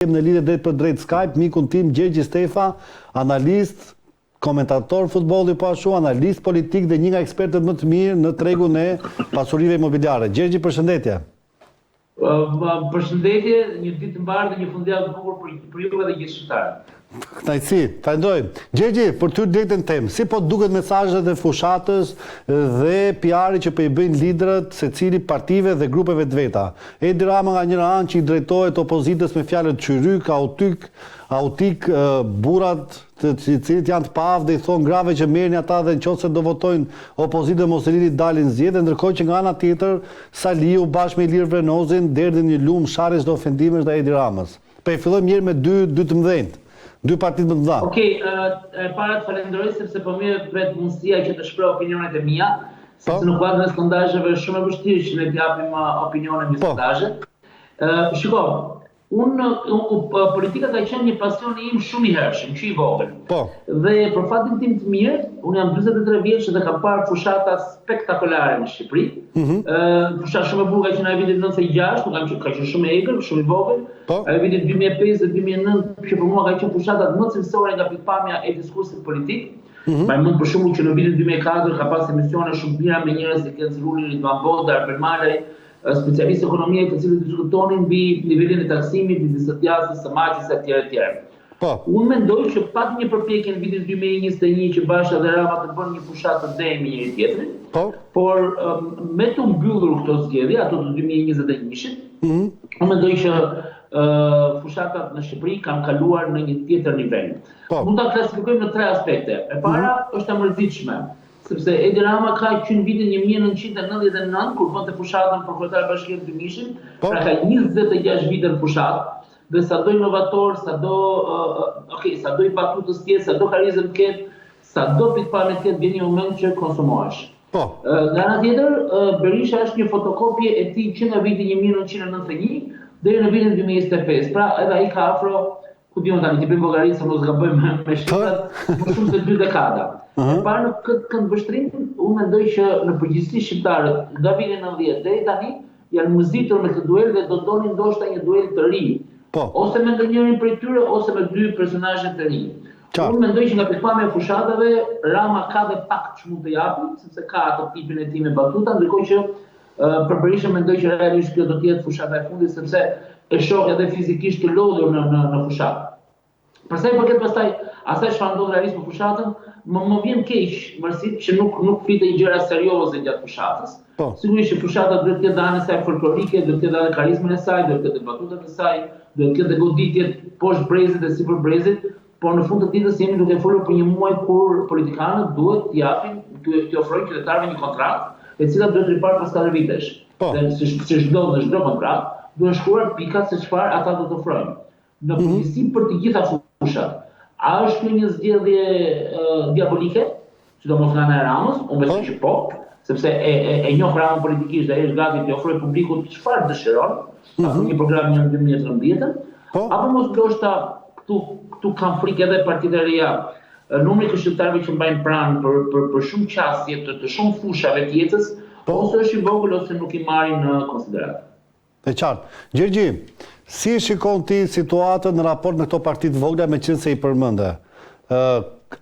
Kem në lidhje drejtpërdrejt Skype mikun tim Gjergji Stefa, analist, komentator futbolli po ashtu, analist politik dhe një nga ekspertët më të mirë në tregun e pasurive imobiliare. Gjergji përshëndetje. Përshëndetje, një ditë të mbarë dhe një fundjavë të bukur për për juve dhe gjithë shqiptarët. Kënaqësi, falënderoj. Gjergji, për të hyrë direkt në temë, si po të duket mesazhet e fushatës dhe PR-i që po i bëjnë liderët secili partive dhe grupeve të veta? Edi Rama nga njëra anë që i drejtohet opozitës me fjalët çyryk, autyk, autik, burrat të cilët janë të paaftë dhe i thonë grave që merrni ata dhe në qoftë se do votojnë opozitën mos e lini të dalin në zgjedhje, ndërkohë që nga ana tjetër Saliu bashkë me Ilir Vrenozin derdhin një lumë sharjesh dhe ofendimesh ndaj Edi Ramës. Po e fillojmë njëherë me dy dy të mëdhenjtë, dy partitë më të mëdha. Okej, e para të falenderoj sepse po më jepet mundësia që të shpreh opinionet e mia, po. sepse në kuadrin e sondazheve është shumë e vështirë që ne të japim opinione mbi po. sondazhet. Ë, shiko, unë politika ka qenë një pasion i im shumë i hershëm, që i vogël. Po. Dhe për fatin tim të mirë, unë jam 43 vjeç dhe kam parë fushata spektakolare në Shqipëri. Ëh, mm -hmm. fushata shumë e bukur ka qenë ajo e vitit 96, unë kam qenë ka qenë shumë e egër, shumë i vogël. Po. Ajo e vitit 2005 dhe 2009 që për mua ka qenë fushatat më cilësore nga pikëpamja e diskursit politik. Mm -hmm. Mbaj mend për shembull që në vitin 2004 ka pas emisione shumë të mira me njerëz si Genc Ruli, Ridvan Voda, Arben Malaj, specialistë ekonomie të cilët diskutonin mbi nivelin e taksimit, midis së djathtës, së majtës etj etj. Po. Unë mendoj që pati një përpjekje në vitin 2021 që Basha dhe Rama të bënë një fushatë të denjë me njëri-tjetrin. Po. Por me t'u mbyllur këto zgjedhje, ato të 2021-shit, mm -hmm. unë mendoj që uh, fushatat në Shqipëri kanë kaluar në një tjetër nivel. Po. Mund ta klasifikojmë në tre aspekte. E para mm -hmm. është e mërzitshme, sepse Edi Rama ka që në vitin 1999 kur bënte fushatën për kryetar bashkie në dymijëshin, po. pra ka 26 vite në fushatë, Dhe sado inovator, sado, ok, sado i batutës të jetë, sado karizëm të ketë, sado pikëpamje të ketë, vjen një moment që konsumohesh. Po. Nga ana tjetër, Berisha është një fotokopje e tij që nga viti 1991 deri në vitin 2025. Pra, edhe ai ka afro, ku di unë tani, t'i bëjmë llogaritë se mos gabojmë me shifrat, më shumë se dy dekada. E parë në këtë këndvështrim, unë mendoj që në përgjithësi shqiptarët nga viti 90 deri tani Janë mërzitur me këtë duel dhe do donin ndoshta një duel të ri. Po. Ose me ndonjërin prej tyre ose me dy personazhe të rinj. Qartë. Unë mendoj që nga pikëpamja e fushatave Rama ka dhe pak ç'mund të japi, sepse ka atë tipin e tij me batuta, ndërkohë që për Berishën mendoj që realisht kjo do të jetë fushata e fundit sepse e shoh edhe fizikisht të lodhur në në në fushatë. Për sa i përket pastaj asaj çfarë ndodh realisht me fushatën, më më vjen keq Marsit që nuk nuk flitej gjëra serioze gjatë fushatës. Po. Sigurisht që fushata duhet të ketë dhe anën e saj folklorike, duhet të ketë edhe karizmën e saj, duhet të ketë dhe batutat e saj, duhet të ketë dhe goditjet poshtë brezit dhe sipër brezit, por në fund të ditës jemi duke folur për një muaj kur politikanët duhet të japin, duhet të ofrojnë qytetarëve një kontratë, e cila duhet riparë pas 4 vitesh. Po. Dhe siç siç ndodh në çdo kontratë, duhen shkruar pikat se çfarë ata do të ofrojnë. Në mhm. përgjithësi për të gjitha fushat. A është kjo një zgjedhje diabolike? Sidomos nga ana e Ramës, unë besoj po. që po, sepse e, e, e njoh Ramën politikisht dhe ai është gati t'i ofrojë publikut çfarë dëshiron, mm -hmm. një program një në 2013, po. apo mos ndoshta këtu këtu kam frikë edhe partitë e reja, numri i këshilltarëve që mbajnë pranë për për për shumë qasje të, të shumë fushave të jetës, po. ose është i vogël ose nuk i marrin në konsideratë. E qartë. Gjergji, si e shikon ti situatën në raport me këto parti të vogla meqenëse i përmende? Ë,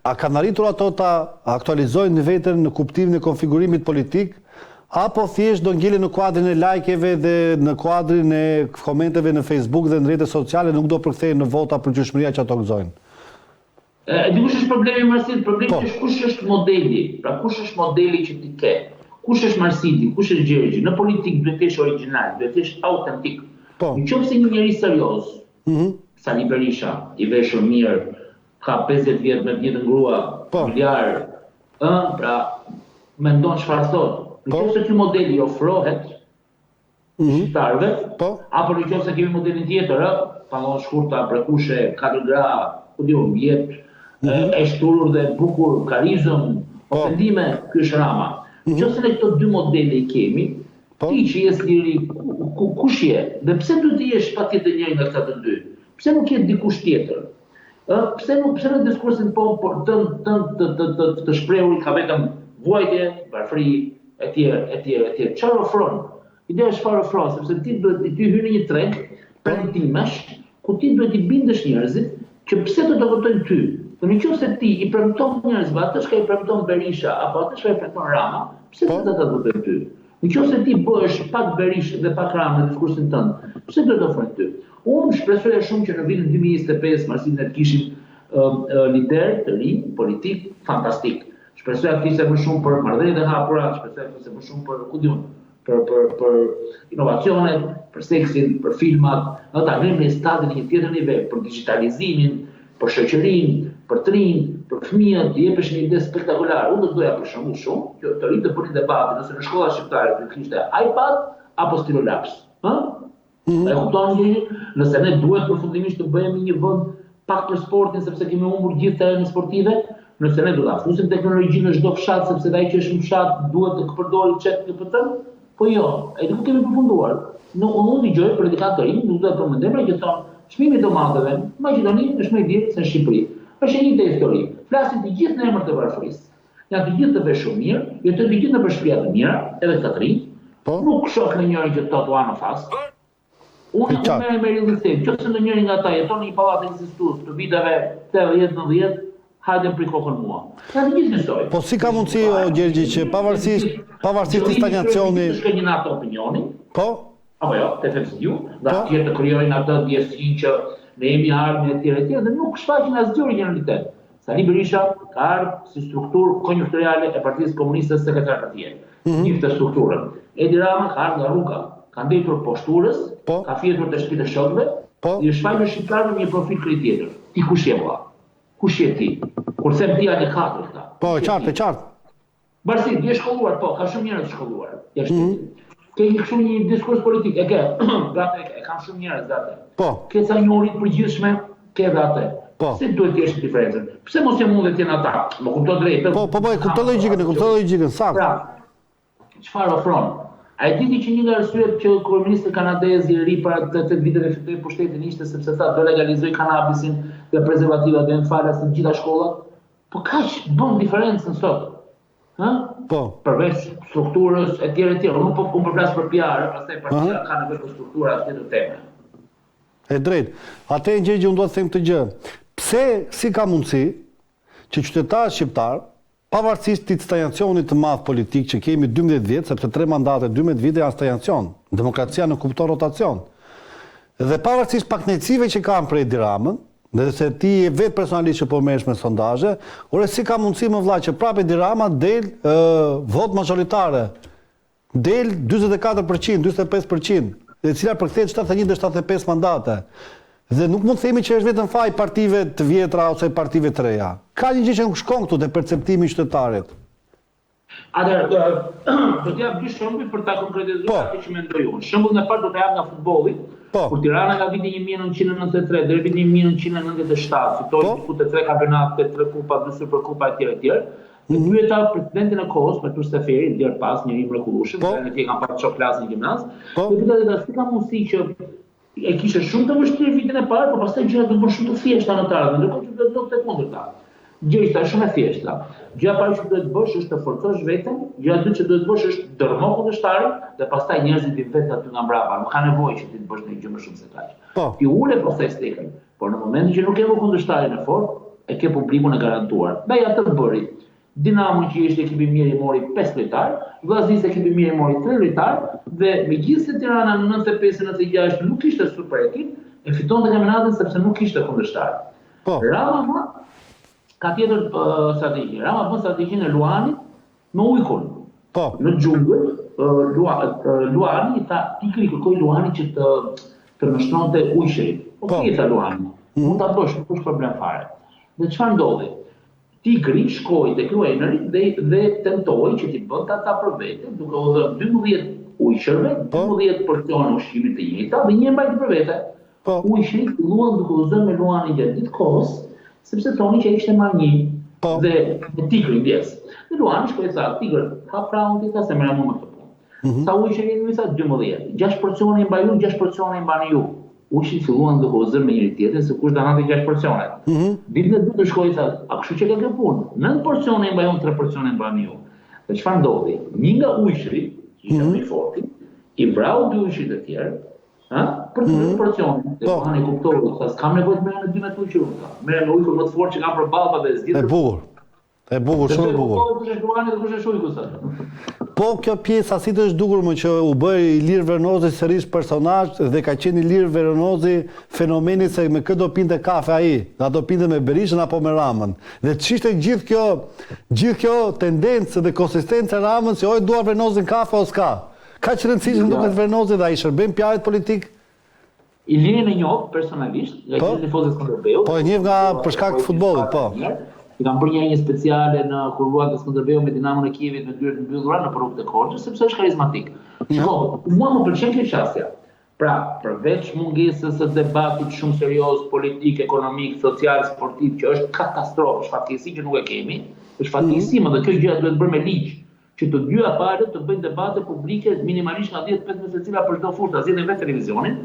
a kanë arritur ato ta aktualizojnë veten në kuptimin e konfigurimit politik, apo thjesht do ngelen në kuadrin e like-eve dhe në kuadrin e komenteve në Facebook dhe në rrjete sociale nuk do përkthehen në vota pëlqyeshmëria që ato gëzojnë? E di kush është problemi Marsit? Problemi po. është kush është modeli. Pra kush është modeli që ti ke? Kush është Marsidi? Kush është Gjergji? Në politikë duhet të jesh origjinal, duhet të jesh autentik. Po. Në qoftë se një njeri serioz, mm -hmm. Sali Berisha, i veshur mirë, ka 50 vjet me të njëjtën grua, po. familjar, ë, pra mendon çfarë thotë. Në po. qoftë se ky model i ofrohet, mm -hmm. shqiptarëve, po. apo në qoftë se kemi modelin tjetër, ë, pantallona të shkurta, brekushe, katër gra, ku di unë, jetë mm -hmm. e shthurur dhe e bukur, karizëm, po. ofendime, ky është Rama. Mm -hmm. Në qoftë se ne këto dy modele i kemi, po. ti që je njeri, ku, ku, kush je? Dhe pse duhet të jesh patjetër njëri nga këta të dy? Pse nuk je dikush tjetër? Ë, pse nuk pse në diskursin po por tënd tënd të të të, të shprehuri ka vetëm vuajtje, varfëri, etj, etj, etj. Çfarë ofron? Ideja është çfarë ofron, sepse ti duhet ti hyn në një treg premtimesh Po. ku ti duhet t'i bindësh njerëzit që pse do të votojnë ty. Dhe në qoftë se ti i premton njerëzve atë çka i premton Berisha apo atë çka i premton Rama, pse po. do të votojnë ty? Në qoftë se ti bëhesh pak Berishë dhe pak Rama në diskursin tënd, pse do të votojnë ty? Unë shpresoja shumë që në vitin 2025 Marsin ne të kishim lider të rinj politik fantastik. Shpresoja të kishte më shumë për marrëdhëniet e hapura, shpresoja të kishte më shumë për ku di unë, për për për inovacionet, për seksin, për filmat, në ta ngremë në stadin në një tjetër nivel, për digjitalizimin, për shoqërinë, për të rinjtë, për fëmijët, të jepesh një ide spektakolare. Unë do të doja për shembull shumë që të rinjtë të bënin debatin nëse në shkolla shqiptare do të kishte iPad apo stilolaps. Ë? Mm -hmm. E kupton një nëse ne duhet përfundimisht të bëhemi një vend pak për sportin sepse kemi humbur gjithë terrenin sportive, nëse ne do ta fusim teknologjinë në çdo fshat sepse ai që është në fshat duhet të përdorë chat GPT, po jo, e di ku kemi përfunduar. Në unë dëgjoj politikanë të rinj, nuk do të përmend emra që thonë çmimi i domateve në Maqedoni është më i lirë se në Shqipëri. Është e njëjta histori. Flasin të gjithë në emër të varfërisë. Janë të gjithë të veshur mirë, jetojnë të gjithë nëpër shtëpia të mira, edhe këta të rinj. Po. Nuk shoh ndonjërin që thotë ano fas. Unë nuk merrem me real estate, qoftë se ndonjëri nga ata jeton në një pallat ekzistues të viteve 80 90, hajde më pri kokën mua. Janë të gjithë njësoj. Po si ka mundësi o Gjergji që pavarësisht pavarësisht stagnacioni Të shkojë një natë opinioni. Po. Apo jo, te FFSU, dhe po. atje të krijojnë atë ndjesinë që ne jemi ardhmja etj etj dhe nuk shfaqin asgjë originalitet. Sali Berisha ka ardhur si strukturë konjunkturale e Partisë Komuniste sekretar partie. Mm -hmm. Njihte strukturën. Edi Rama ka ardhur nga rruga, ka ndejtur poshtë urës, po. ka fjetur te shtëpitë e shokëve, po. i është shfaqur shqiptarëve me një profil krejt tjetër. Ti kush je vëlla? Kush je ti? Kur them ti janë katër këta. Po, e qartë, e qartë. Marsin, je shkolluar, po, ka shumë njerëz të shkolluar jashtë mm -hmm. Ke një kështu një diskurs politik, e ke, gati, e kanë shumë njerëz gati. Po. Ke ca njohuri të përgjithshme, ke dhe atë. Po. Pse duhet të jesh diferencën? Pse mos jam unë dhe të jenë ata? Më kupto drejt. Po, po, po, e kuptoj logjikën, e kuptoj logjikën, saktë. Pra, çfarë ofron? A e di ti që një nga arsyet që kryeministri kanadez i ri para 8 viteve fitoi pushtetin ishte sepse tha do legalizoj kanabisin dhe prezervativat do jenë falas në të gjitha shkollat? Po kaq bën diferencën sot. Ë? Po. Përveç strukturës e tjerë e tjerë, unë po unë po flas për PR, pastaj partia ka nevojë për struktura atë tjetër temë. E drejtë. Atëherë Gjergji unë dua të them këtë gjë. Pse si ka mundësi që qytetarët shqiptarë Pavarësisht këtij stagnacionit të madh politik që kemi 12 vjet, sepse tre mandate 12 vite janë stagnacion. Demokracia nuk kupton rotacion. Dhe pavarësisht pakënaqësive që kanë për Edi Ramën, dhe se ti je vetë personalisht që po merresh me sondazhe, ore si ka mundësi më vlla që prapë Edi Rama del votë mazhoritare. Del 44 për qind, 45 për qind, e cila përkthehet 71 deri 75 mandate. Dhe nuk mund të themi që është vetëm faj i partive të vjetra ose partive të reja. Ka një gjë që nuk shkon këtu te perceptimi i qytetarit. Atëherë, do të jap dy shembuj për ta konkretizuar po. atë që mendoj unë. Shembullin e parë do ta jap nga futbolli. Po. Kur Tirana nga viti 1993 deri vitin 1997 fitoi po. diku te tre kampionate, tre kupa, dy superkupa etj etj. E mhm. pyeta presidentin e kohës, Protus Seferi, nder pastë, njeri i mrekullueshëm, po. me të kam pasur shok klasë në gjimnaz. Po. Dhe pyeta dhe si ka mundësi që e kishe shumë të vështirë vitin e parë, por pastaj gjërat u bënë shumë të thjeshta në të ardhmen, ndërkohë që duhet ndodhte e kundërta. Gjëja është shumë e thjeshtë. Gjëja e parë që duhet të bësh është të forcosh veten, gjëja e dytë që duhet të bësh është dërrmo kundërshtarin dhe pastaj njerëzit vijnë vetë aty nga mbrapa, nuk ka nevojë që ti të bësh ndonjë gjë më shumë se kaq. Po. Ti ule pastaj stekën, por në momentin që nuk ke më kundërshtarin e fortë, e ke publikun e garantuar. Ndaj atë bëri. Dinamo që ishte ekip i mirë i mori 5 lojtarë, Vllaznisë ekip i mirë i mori 3 lojtarë dhe megjithëse Tirana në 95 96 nuk ishte super ekip, e fitonte kampionatin sepse nuk kishte kundërshtar. Po. Rama ma ka tjetër uh, strategji. Rama bën strategjinë e Luanit me ujkun. Po. Në xhungël, Lua, Luani i tha, tigri kërkoi Luanit që të të nënshtronte ujqërit. Po, po. i tha Luani, mm. mund ta bësh, nuk është problem fare. Dhe çfarë ndodhi? Tigri shkoi tek luenërit dhe dhe tentoi që t'i bënte ata për vete, duke u dhënë 12 ujqërve, 12 po. porcione ushqimi të njëjta dhe një e mbajti për vete. Po. Ujqërit filluan duke u zënë me luanin gjatë gjithë kohës, sepse thonin që ai kishte marrë një. Po. Dhe me tigrin ndjesë. Dhe luani shkoi tha, tigër, hap krahun ti tha se merrem unë me këtë punë. Mm -hmm. Sa ujqër jeni tha 12. 6 porcione i mbaj unë, 6 porcione i mbani ju. Ujqërit filluan duke u zënë me njëri tjetrin se kush do hante 6 porcionet. Mm -hmm. Ditën e dytë shkoi tha, a kështu që ka kjo punë? 9 porcione i mbaj unë, 3 porcione i mbani ju. Dhe çfarë ndodhi? Një nga ujqërit, që ishte mm -hmm. më i forti, i vrau dy ujqërit e tjerë, ë? për të mm -hmm. porcionin. Dhe po. Luani kuptoi, tha, s'kam nevojë të merrem me dy me ujqër, tha. Merrem me ujkun më të fortë që kam përballë tha dhe zgjidh. E bukur. E bukur, shumë e bukur. Po kush është Luani dhe kush është ujku sa. Po kjo pjesa si të është dukur më që u bë Ilir Vrenozi sërish personazh dhe ka qenë Ilir Vrenozi fenomeni se me kë do pinte kafe ai, a do pinte me Berishën apo me Ramën. Dhe ç'ishte gjithë kjo, gjithë kjo tendencë dhe konsistencë e Ramës që o e dua Vrenozin kafe o s'ka. Kaq rëndësishëm duket Vrenozi dhe ai shërben PR-it politik? Ilirin e njoh personalisht, nga po, gjithë tifoz i Skënderbeut. Po e njeh nga për shkak të futbollit, po. I kam bërë një një speciale në kur luante Skënderbeu me Dinamon e Kievit me dyert të mbyllura në rrugët e Korçës, sepse është karizmatik. Shiko, mua më pëlqen kjo qasja. Pra, përveç mungesës së debatit shumë serioz politik, ekonomik, social, sportiv, që është katastrofë, është fatkeqësi që nuk e kemi, është fatkeqësi, mm -hmm. dhe kjo gjë duhet bërë me ligj që të dyja palët të bëjnë debate publike minimalisht nga 10-15 secila për çdo fushë, ta zgjedhin vetë televizionin.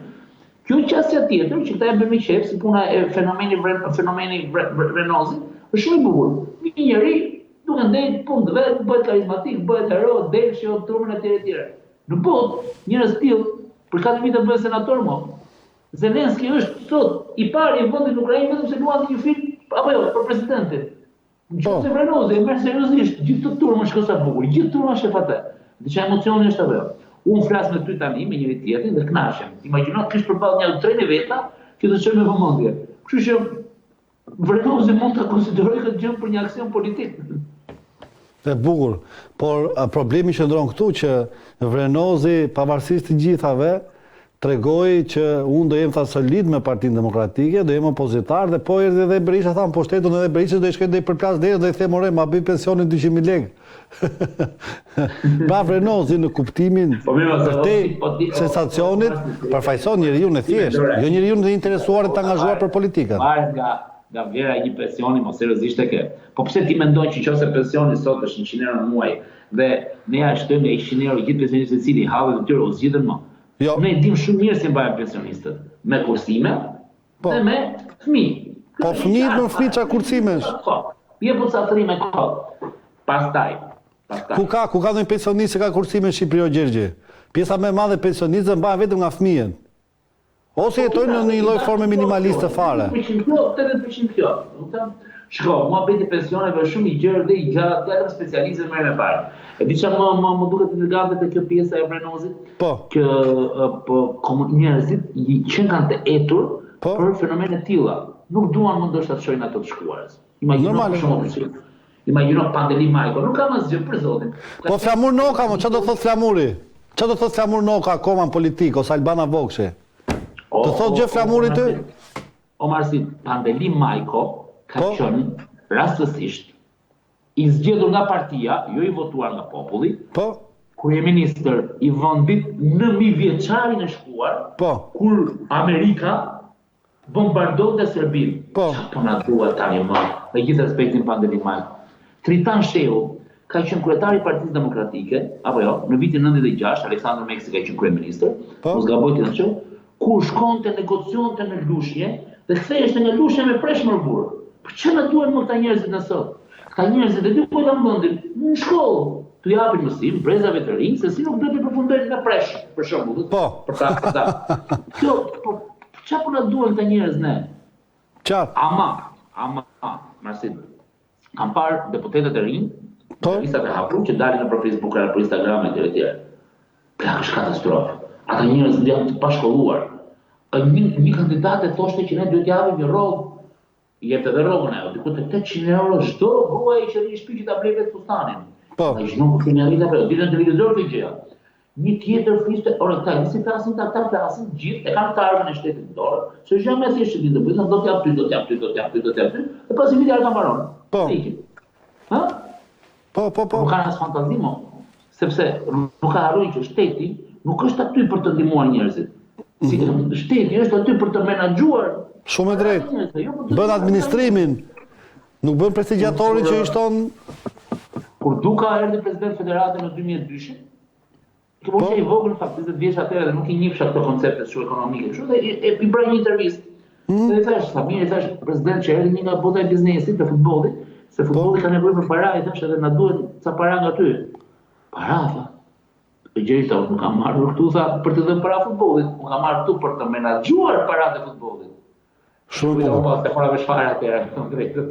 Kjo qasja tjetër që këta e bëjnë me qejf, si puna e fenomeni vren, fenomeni Vrenozit, është shumë i bukur. Një njeri duke ndejt punë të vet, bëhet karizmatik, bëhet hero, del sheh turmën etj etj. Në botë, njerëz të tillë për katër vite bëhen senator mo. Zelenski është sot i pari i vendit në Ukrainë vetëm se luante një film apo jo, për presidentin. Në qoftë se po. Vrenozi e merr seriozisht gjithë këtë turmën shiko sa bukur, gjithë turma shef atë. Dhe çfarë emocioni është ajo? Unë flas me ty tani me njëri tjetrin dhe kënaqem. Imagjino të kesh përballë një 3000 veta që të shohin me vëmendje. Kështu që Vrenozi mund ta konsiderojë këtë gjë për një aksion politik. E bukur, por problemi qëndron këtu që Vrenozi pavarësisht të gjithave tregoi që unë do jem tha solid me Partinë Demokratike, do jem opozitar dhe po erdhi edhe Berisha tha në pushtet unë edhe Berishës do i shkoj do i përplas derën do i them ore ma bëj pensionin 200 mijë lekë. Pra Vrenozi në kuptimin po, përtej po, sensacionit përfaqëson njeriun e thjeshtë, jo njeriun e interesuar e të angazhuar për politikën. Varet nga nga vlera e një pensioni, mos seriozisht e ke. Po pse ti mendon që nëse pensioni sot është 100 euro në muaj dhe ne ja shtojmë nga 100 euro gjithë pensionistët secili hallet e tyre u zgjidhën më. Jo. Ne e dimë shumë mirë si mbahen pensionistët, me kursime po. dhe me fëmijë. Po fëmijët me fëmijë ça kursimesh? Po. Jepu ca thërrime kot. Pastaj, pastaj. Ku ka, ku ka ndonjë pensionist që ka kursime në Shqipëri o Gjergji? Pjesa më e madhe e pensionistëve mbahen vetëm nga fëmijët. Ose jetojnë në një lloj forme minimaliste fare. 80% kjo, 80% kjo. Kupton? Shiko, muhabeti i pensioneve është shumë i gjerë dhe i gjatë, ja lëmë specialistëve merren me parë. E di çfarë më më më duket intrigante te kjo pjesa e Vrenozit? Po. Që po komun, njerëzit që kanë të etur po. për fenomene të tilla, nuk duan më ndoshta të shohin ato të shkuarës. Imagjino për shembull, Imagjino Pandeli Majko, nuk kam asgjë për zotin. Po Flamur Noka, mo, çfarë do thot Flamuri? Çfarë do thot Flamur Noka akoma në politikë ose Albana Vokshi? Të thot gjë Flamuri ty? O Marsi, Pandeli Majko ka po? qenë rastësisht i zgjedhur nga partia, jo i votuar nga populli. Po. Kryeministër i vendit në mijëvjeçarin e shkuar, po. kur Amerika Bombardonte Serbinë. Po. Ça po na duhet tani më, me gjithë respektin Pandeli Majko. Tritan Shehu ka qenë kryetar i Partisë Demokratike, apo jo, në vitin 96, Aleksandër Meksi ka qenë kryeministër, po. mos gaboj Tritan Shehu, kur shkonte negocionte në Lushnje dhe ktheheshte nga Lushnja me presh mor burrë. Për çfarë na duhen më këta njerëzit ne sot? Këta njerëzit e di ku e kanë vendin, në shkollë, t'u japin mësim brezave të rinj se si nuk duhet të përfundojnë me presh, për shembull. Po. Për ta, për ta. Kjo, po, Ça po na duhen këta njerëz ne? Qartë. Ama, ama, Marsin, kam parë deputetët e rinj, po. listat e hapur që dalin nëpër Facebook, nëpër Instagram e tjera e tjera. Plak është katastrofë. Ata njerëz janë të pashkolluar. Një, një kandidat e thoshte që ne duhet japim një rrogë I jepte edhe rrogën ajo, diku te 800 euro çdo gruaje që rri në shtëpi që ta blejë vetë fustanin. Po. Ai çdo ku kemi arritur apo jo, në televizor kjo gjëja. Një tjetër fliste, ore këta, si flasin këta, këta flasin gjithë, e kanë targën e shtetit në dorë, se është gjë më e thjeshtë që dinë të bëjnë, do t'jap ty, do t'jap ty, do t'jap ty, do t'jap ty, dhe pas një viti arka mbaron. Po. Ha? Po, po, po. Nuk kanë as fantazi mo, sepse nuk ka harrojnë që shteti nuk është aty për të ndihmuar njerëzit. Si mm -hmm. shteti është aty për të menaxhuar. Shumë e drejtë. Jo bën administrimin. Nuk bën prestigjatorin që i shton Kur Duka erdhi president federate në 2002-shin, Kjo po. i vogël në fakt 20 vjeç atëherë dhe nuk i njihsha këto koncepte kështu ekonomike. Kështu dhe i, i, i bëra një intervistë. Mm. Dhe i thash, sa mirë i thash president që erdhi një nga bota e biznesit të futbollit, se futbolli po. ka nevojë për para, i thash edhe na duhen ca para nga ty. Para tha. Po Gjergj tha, unë nuk kam ardhur këtu tha për të dhënë para futbollit, unë kam ardhur këtu për të menaxhuar paratë e futbollit. Shumë bukur. Unë s'e mora vesh fare atëherë, të drejtën.